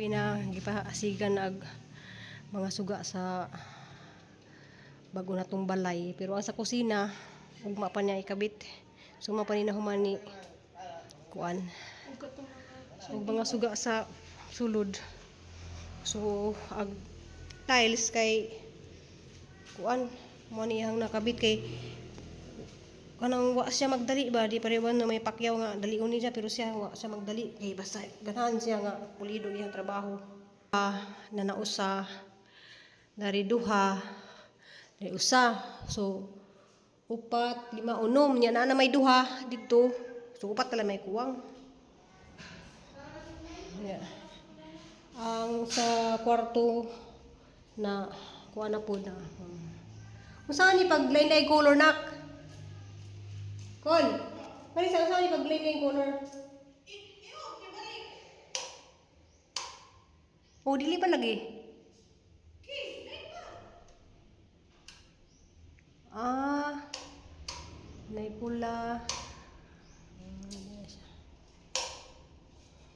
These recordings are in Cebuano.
Pina gipaasigan ag mga suga sa bago na tong balay, pero ang sa kusina ugma pa niya ikabit. So mao pa ni nahuman ni kuan og mga suga sa sulod. So ag tiles kay kuan mo ni iyang nakabit kay kanang wa siya magdali ba, di parewan na may pakyaw nga dalion niya, pero siya wa siya magdali kay basta ganahan siya nga pulido iyang trabaho. Ah, na nausa dari duha dari usa, so upat, lima, unom nya naa na may duha didto, so upat na lang may kuwang. Yeah. Ang sa kwarto na kuha na po na. Unsa ni pag line line color, nak? Kol. Kani sa unsa ni pag line line color? Oh, dili pa lagi. Ah. Nay pula. Ah, siya.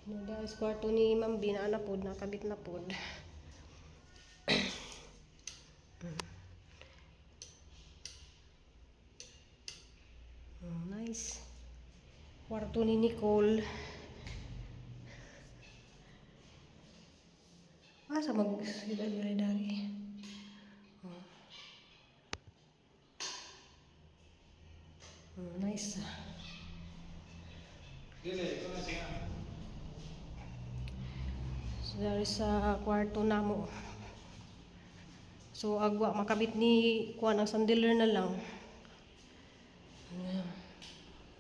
Nada sa kwarto ni Ma'am B na pod, nakabit na pod. Oh, nice. Kwarto ni Nicole. Ah, sa mag sila dari dari. Oh. Oh, nice. So, dari sa kwarto namo. So agwa makabit ni kuan ang chandelier na lang. Ayan.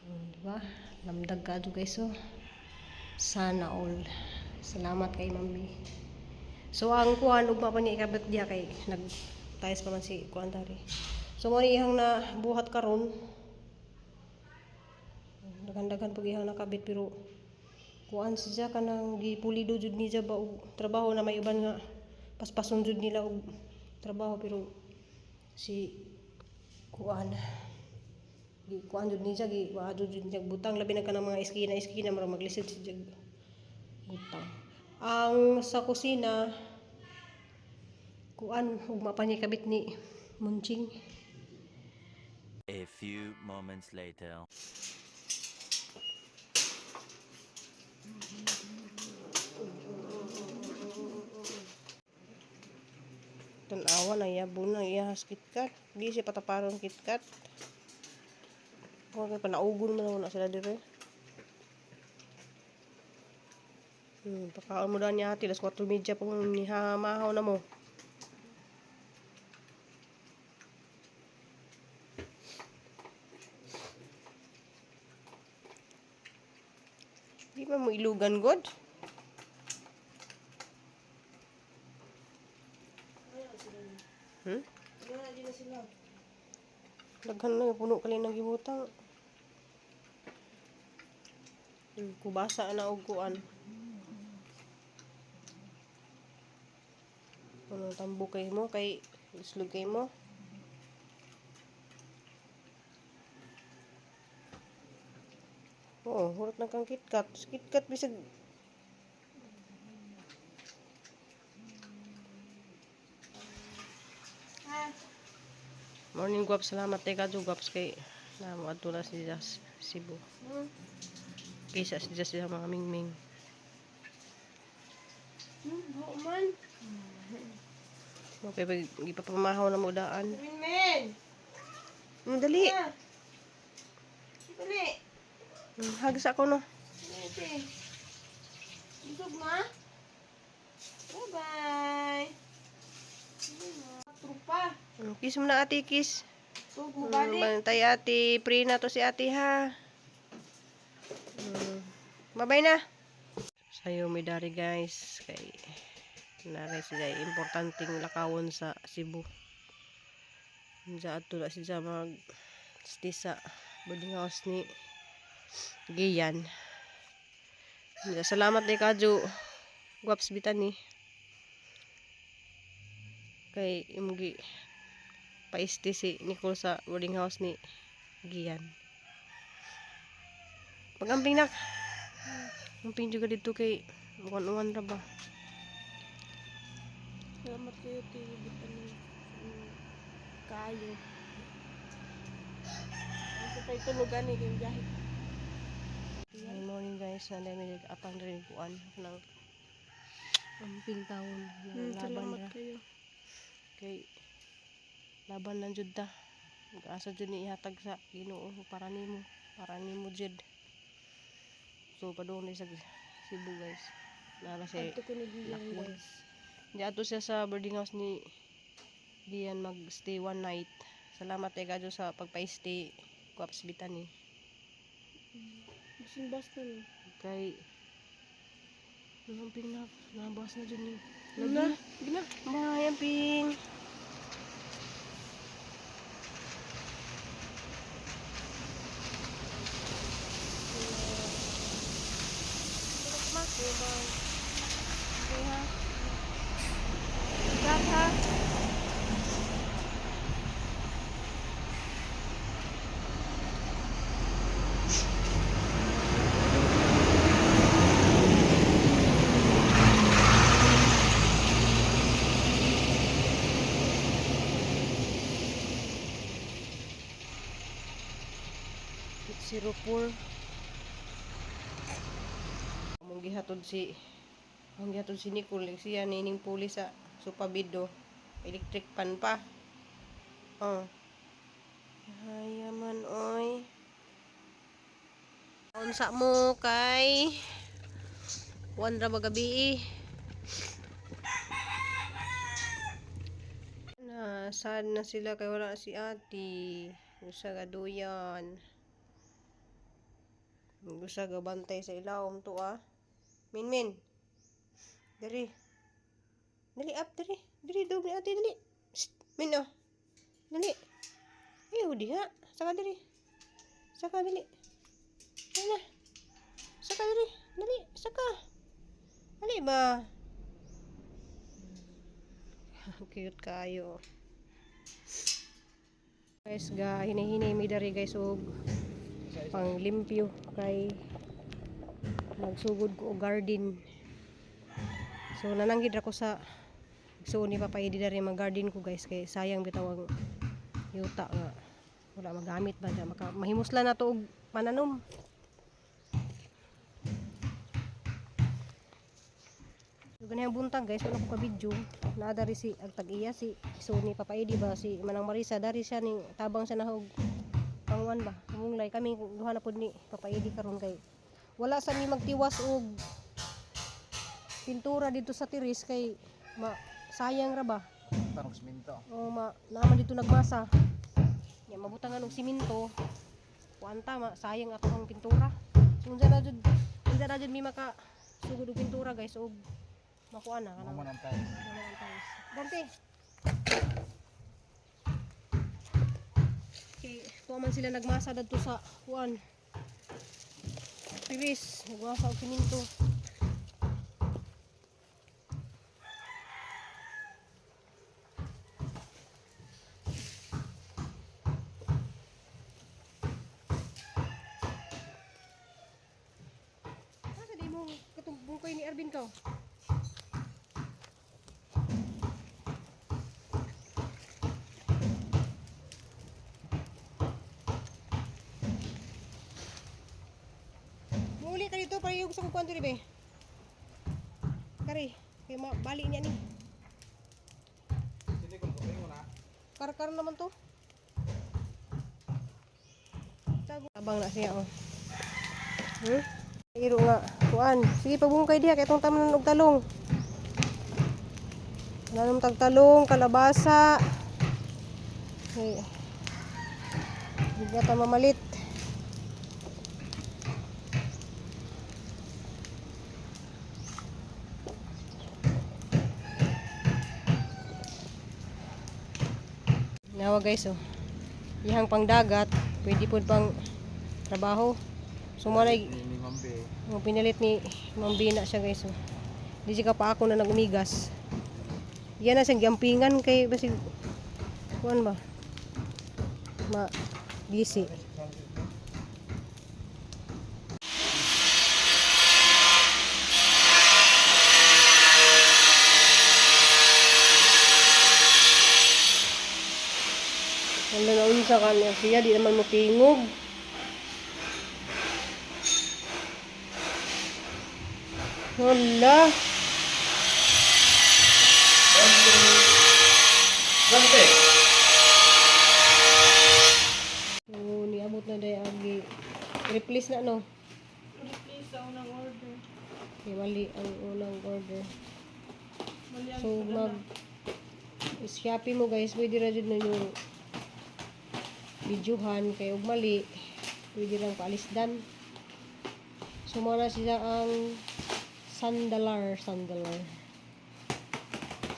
Oh, di ba? Lamdag ka guys, oh. Sana all. Salamat kay Ma'am B. So ang kuan ugma pa niya ikabit diha kay nag tiles pa man si kuan dari. So mo ni iyang na buhat karon. Daghan-daghan pag iyang nakabit, pero kuan siya kanang gipulido jud niya ba og trabaho na may uban nga paspason jud nila og trabaho, pero si kuan gi kuan jud niya, gi wa jud niya butang, labi na kanang mga eskina eskina, murag maglisod siya butang. Ang sa kusina kuan ugma pa niya kabit ni Munching. A few moments later. Tanawa na iya na iya KitKat. Di siya pataparon KitKat. Kung kay panaugon man na sila dire. Pakaon mo daw niya ate, alas 4:30 pa mo ni mahaw na mo. Di ba mo ilugan god? Hmm? Daghan na puno kali nang gibutang. Kubasa na og kuan. Ano tambo kay mo kay islog kay mo. Oo, hurot na kang KitKat. KitKat bisag. Morning, guwaps. Salamat kay kadyo, guwaps, kay na mo adto na si Jas Cebu. Kaysa si Jas sa mga mingming. Man. Okay, pag ipapamahaw na mo daan. Min. Dali. Ah. Dali. Hagsa ko no. Dali. Busog ma? Bye-bye. Trupa. Kiss mo na ate, kiss. Tug mo balik. Bantay ate, free na to si ate ha. Bye-bye na. Sayo may dari guys kay naray sila importanteng lakawon sa Cebu. Diya ato na siya mag stay sa boarding house ni Gian. Diya, salamat ni Kadyo. Guwaps bitan ni. Kay imugi paisti si Nicole sa boarding house ni Gian. Pag-amping nak. Amping juga dito kay uwan-uwan ra ba. Salamat kayo, Tiyo Bitanin. Kayo. Ang tayo tulugan eh, kayong biyahe. Good morning guys, nanday may atang rin kuan ng amping taon na laban Salamat ra kayo. kay laban lang jud ta. Asa jud ni ihatag sa Ginoo para nimo jud. So padung ni sa Cebu guys. Nara siya Adto ko ni Gian, Lakwan. guys. Di ato siya sa boarding house ni Gian magstay one night. Salamat kay kadyo sa pagpa-stay kuaps bitan ni. Bisin basta ni. Kay Amping na nabas na jud ni. Lagi na. Gina. Bye, Amping. Okay ha. Ingat ha. Zero four. Among gihatod si Nicole siya nining puli sa Supabido. Electric pan pa. Oh. Hayaman oy. Unsa mo kay Kuan ra ba gabi eh. Na sad na sila kay wala si ate. Usa ka duyan. Usa ka bantay sa ilawom to ah. Min min. Diri. Dali up diri. Diri dog ni ate dali. Shh, min oh. Dali. Ayaw diha. Saka diri. Saka dali. Dali na. Saka diri. Dali. Saka. Dali ba? Cute kayo. Guys, ga hinahinay mi dari guys og panglimpyo kay magsugod ko og garden. So nananggid ra ko sa so ni Papa Edi dari mag garden ko guys kay sayang bitaw ang yuta nga wala magamit ba dya maka mahimuslan na to og pananom. So ganyan buntag guys, wala ko ka video. Naa dari si ag tag-iya si so ni Papa Edi ba si Manang Marisa dari siya ning tabang siya nahog pangwan ba. Munglay kami duha na pud ni Papa Edi karon kay wala sa mi magtiwas og pintura dito sa tiris kay ma sayang ra ba. Tanong siminto. O ma naman dito nagmasa. Ya mabutangan og siminto. Kuan ta ma sayang ato ang pintura. So unsa na jud mi maka sugod og pintura guys og makuan na kanang Mga ng tiles. wala ang tiles. Dante. Okay, tuwa man sila nagmasa dadto sa kuan. Tiris, nagmasa og siminto. Asa di mo katong bungkoy ni Arvin ko? Muli ka dito para yung sa kukuan diri be. Kari, kay ma bali niya ni. Sini kung kumain mo na. Kar-kar naman to. Tago. Abang na siya oh. Hmm? Iro nga kuan. Sige pabungkay diha kay itong taman og talong. Nanom tag talong, kalabasa. Okay. Hindi na ta mamalit. Nawa guys oh. Iyang pangdagat, pwede pud pang trabaho. So mo na Ni Mambe. ang pinalit ni Ma'am Bina siya guys oh. Di siya pa ako na nagumigas. Yan na siyang giampingan kay basig kuan ba? Ma busy. Unsa ka niya siya, di naman mo tingog. Wala. Dante! So, niabot na day agi. Replace na no. Replace sa unang order. Kay mali ang unang order. Mali ang So, padala. mag Shopee mo guys, pwede ra jud na yung videohan kay og mali, pwede lang paalisdan. So, mao na siya ang sandalar, sandalar.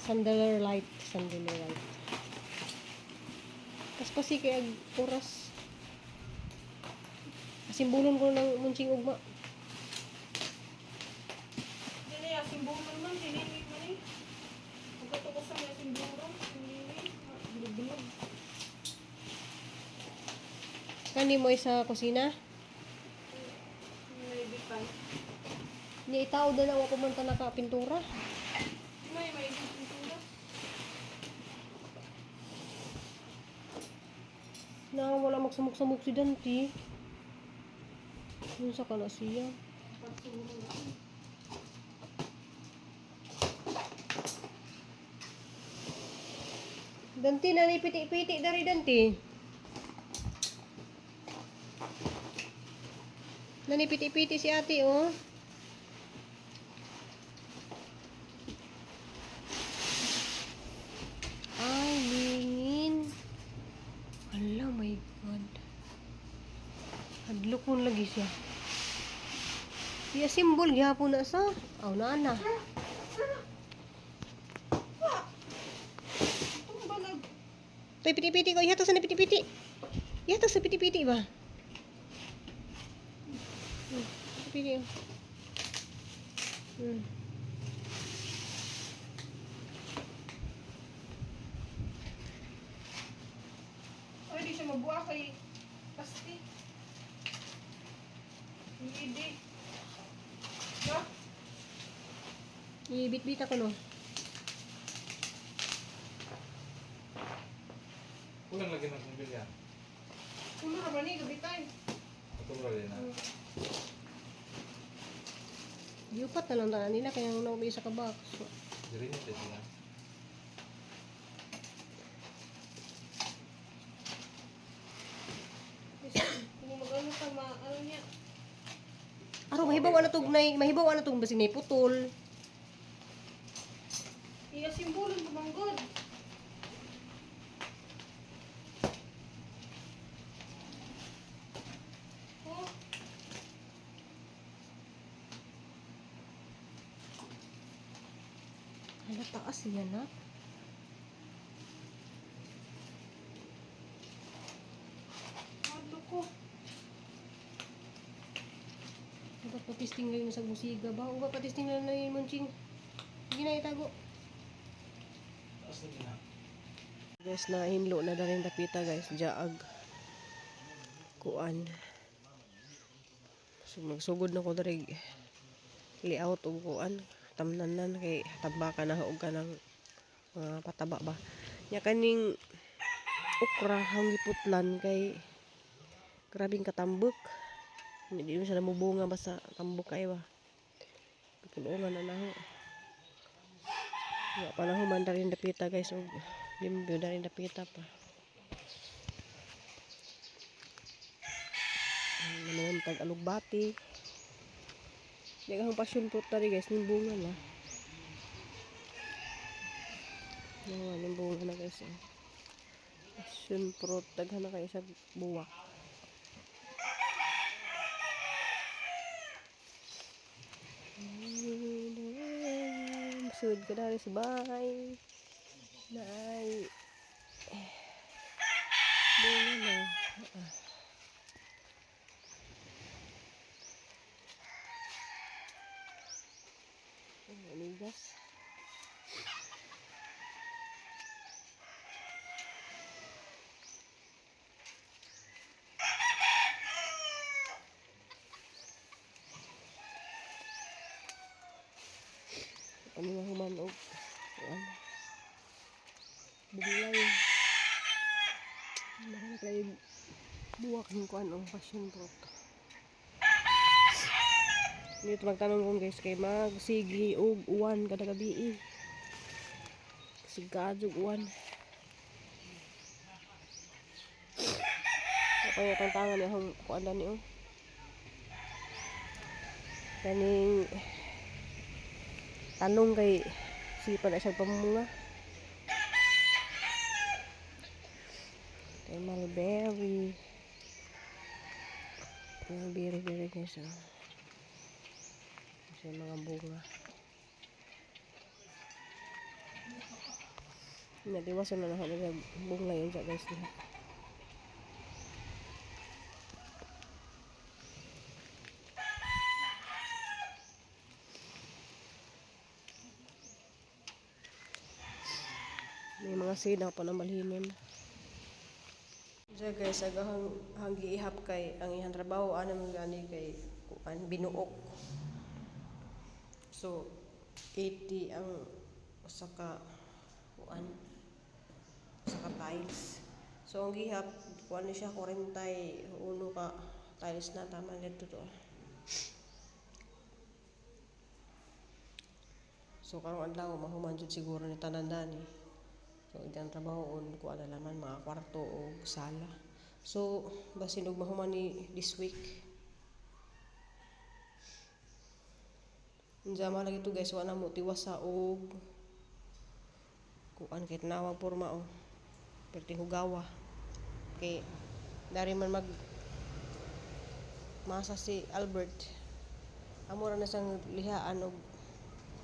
Sandalar light, sandalar light. Kas pasi kay ag oras. Asimbolon ko ng munching ugma. Dili, asimburon man. Dinili man eh. Pagkatuko sa may asimburon. Dinili. Bilog-bilog. Kani mo sa kusina? May bitan. Ni itaw na lang ako man ta nakapintura. May pintura. Na wala magsumok-sumok si Dante. Unsa ka na siya? Dante na ni piti-piti dari Dante. Nani piti-piti si ate oh. Ay, lingin. Ala, my God. Hadlok mo lagi siya. Iya, simbol gihapon na sa. Aw, na na. Itong balag. Toy, piti-piti ko. Ihatag sa na piti-piti. Ihatag sa piti-piti ba? Piti-piti. Oh. Ay, di siya mabuha kay pasti. Hindi. Di. Ba? Ibit-bit ako, no? Kulang lagi ng bumbilya. Kulo ra ba ni gabitay? Matulog rin na. Yupat na lang tanan nila. Kaya nung nauwi sa kabak. So, Diri niya tayo sila. Kung mag-ano ka ma, ano niya. Aro, mahibaw na tug nay, mahibaw na tug basin nay putol. Iya simbolon pa manggod. Oh, Hala, taas yan, ha? madlo ko. Dapat patisting lang yun sa musiga ba? Uga, patisting lang na yun, Monching. Sige na, itago. Taas na din na. Guys, nahinlo na daling dapita guys. Jaag. Kuan. So, magsugod na ko dari layout og kuan. Tamnanan kay tambaka na og kanang mga pataba ba. Nya kaning okra hang giputlan kay grabing katambok. Hindi mo siya namubunga basta tambok kayo ba. Pulungan na naho. Wa pa na human rin dapita guys og limbyo na rin dapita pa. Ano naman tag alugbati. Di ka passion fruit tari guys, ning bunga na. Nawa ning bunga na guys. Oh. Passion fruit daghan na kayo sa buwak. Sud ka na sa bahay. Naay. Bunga na. Ah. Ay, amigas. Ano nga human og kuan. Buglay. Daghan kay buwak ning kuan ang passion fruit. Dito magtanong kong guys kay magsigi og uwan kada gabi eh. Sigado og uwan. Ako yung tantangan niya akong kuan na niyo. Kaning tanong kay sipa na siya pamunga. Kay mulberry. Mulberry berry guys. Oh. Kasi mga bunga. Natiwasan na na ako bunga yun siya guys. Diha. May mga sinaw pa na malhinon. Diya guys, agahang hang giihap kay ang iyang trabaho ana man gani kay kuan binuok. So 80 ang usa ka kuan usa ka tiles. So ang gihap kuan ni siya 41 ka tiles na tama nito to. So karong adlaw mahuman jud siguro ni tanan dani. So iyang trabaho on kuan na laman mga kwarto o sala. So basin og mahuman ni this week. Unsa man lagi to guys, wala mo tiwasa og kuan kay tinawag porma oh. Perting hugawa. Kay dari man mag masa si Albert. Amo ra na siyang lihaan og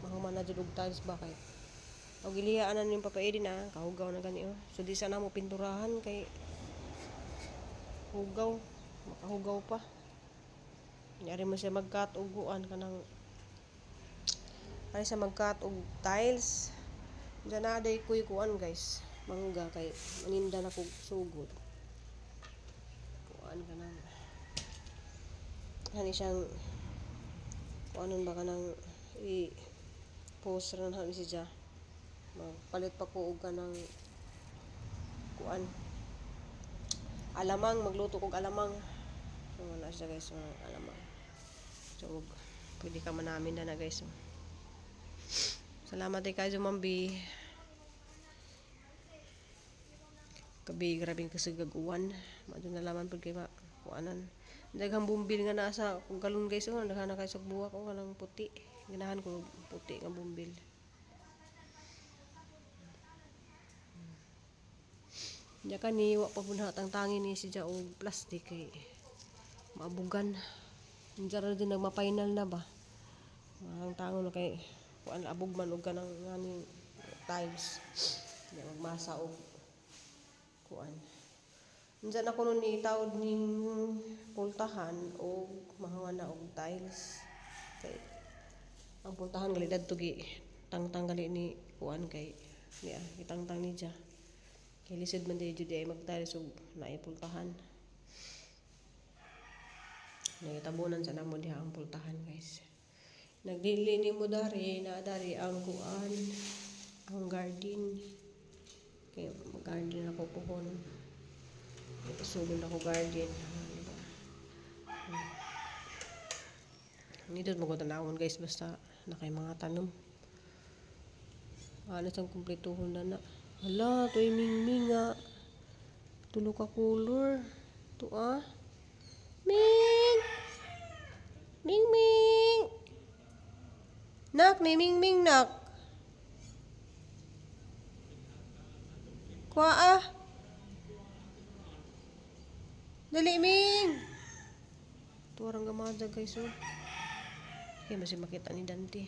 mahuman na jud og tiles ba kay og gilihaan na ning Papa Eden na kahugaw na gani oh. So di sana mo pinturahan kay hugaw, makahugaw pa. Yari mo siya mag-cut og kuan kanang ay sa mag-cut og tiles. Diyan na day kuy kuan guys. Mangga kay maninda na kog sugod. Kuan kanang hani siyang kuanon ba kanang i post ra na si siya. Magpalit pa ko og kanang kuan alamang, magluto kog alamang. So wala siya guys, mga alamang. So og, pwede ka man namin na na guys. Salamat kay kayo Mambi. Kabi grabing kasugag uwan. Madto na laman pud kay ma kuanan. Daghang bumbil nga naa sa kung galon guys oh, daghan na kay sa buwak oh kanang puti. Ganahan ko puti nga bumbil. Diya kani wa pa pud hatang tangi ni si og plastic kay maabugan. Diya ra din nagma-final na ba. Ang tangon na kay kuan abog man og kanang nganing tiles. Diya magmasa og kuan. Unsa na kuno ni tawod ning pultahan og mahawa na og tiles. Kay ang pultahan gali dadto gi tangtang gali ni kuan kay niya gitangtang ni siya. Kay lisod man di jud ay mag-tiles og naay pultahan. Nagitabunan sa namo diha ang pultahan guys. Nagdili ni mo dari na dari ang kuan ang garden. Kay garden ako puhon. Sugod ako garden. Diba? Nindot mo ko tanawon guys basta na kay mga tanom. Ano sang kumpletuhon na na. Hala, to'y mingming nga. Tulo ka color. To ah. Ming! Ming Ming! Nak, ni Ming Ming nak. Kuha ah. Dali, Ming! Tuwarang gamada guys oh. Kaya masih makita ni Dante.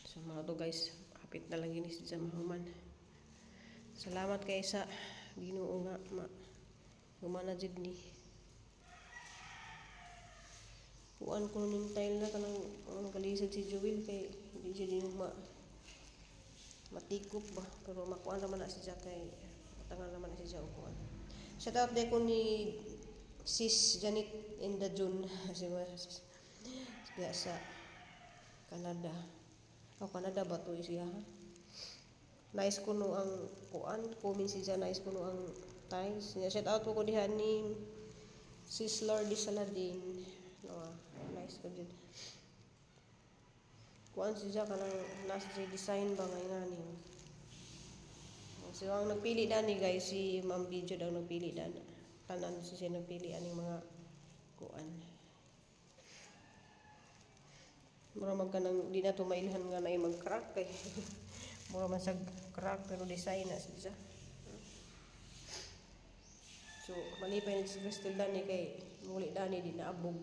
So mga to guys, hapit na lang gini si mahuman. Salamat kay sa Ginoo nga ma humana jud ni. Kuan ko ning tile na kanang ang kalisod si Jewel kay hindi jud yung ma matikop ba pero makuan raman na siya kay matangan raman na siya og kuan. Shout out ko ni Sis Janet in the June si diya sa Canada. O Canada ba to siya ha? Nice kuno ang kuan, comment siya, nice kuno ang tiles. Shout out po ko diha ni Sis Lordy Saladin. No, ah, nice ko din. Kuan siya kanang nasa siya design ba nga ngani. So ang nagpili dani guys, si Ma'am Video daw nagpili dan. Tanan si siya nagpili aning mga kuan. Mura man kanang di na to mailhan nga naay mag-crack kay mura man sa crack pero design na siya. So malipay ni si Crystal dani kay muli dani di naabog.